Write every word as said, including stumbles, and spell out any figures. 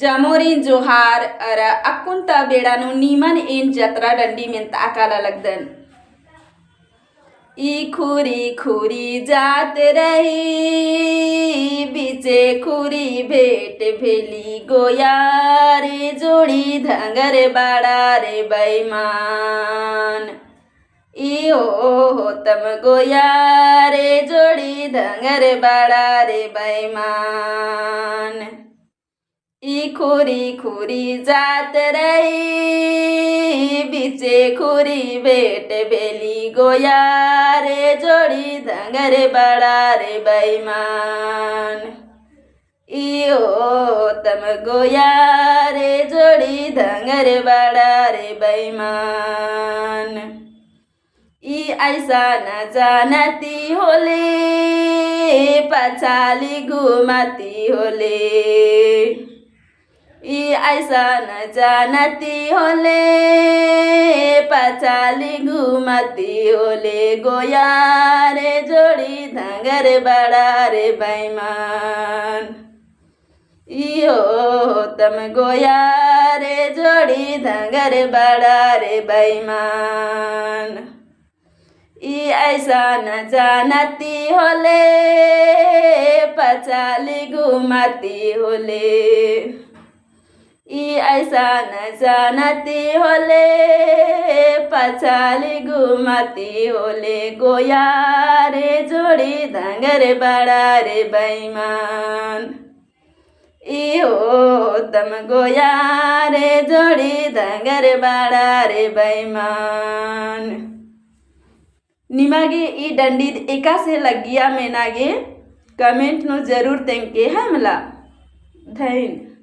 जमोरिन जोहार अरा अक्कुन ता बेड़ा नू नीमन एन जतरा डंडी मेन्ता काला लगदन। ई खुरी खुरी जात रही, बीचे खुरी भेंट भेली, गोया रे जोड़ी धंगर बड़ा रे बेईमान। ई ओ होतम गोया रे जोड़ी धंगर बड़ा रे बेईमान। ई खुरी खुरी जात रही, बीचे खुरी भेंट भेली, गोया रे जोड़ी धंगर बड़ा रे बेईमान। ई ओ तम गोया रे जोड़ी धंगर बड़ा रे बेईमान। ई ऐसा न जानती होले, पछाली घुमाती होले। ई ऐसा न जानती होले, पछाली घुमाती होले, गोया रे जोड़ी धंगर बड़ा रे बेईमान। ई ओ तम गोया रे जोड़ी धंगर बड़ा रे बेईमान। ई ऐसा न जानती होले, पछाली घुमाती होले। ई ऐसा न जानती होले, पछाली घुमाती होले, गोया रे जोड़ी धंगर बड़ा रे बेईमान। ई ओ तम गोया रे जोड़ी धंगर बड़ा रे बेईमान। निमा गे ई डंडी एकासे लग्गिया मेना गे comment नू जरूर तेंगके है मला। धैन।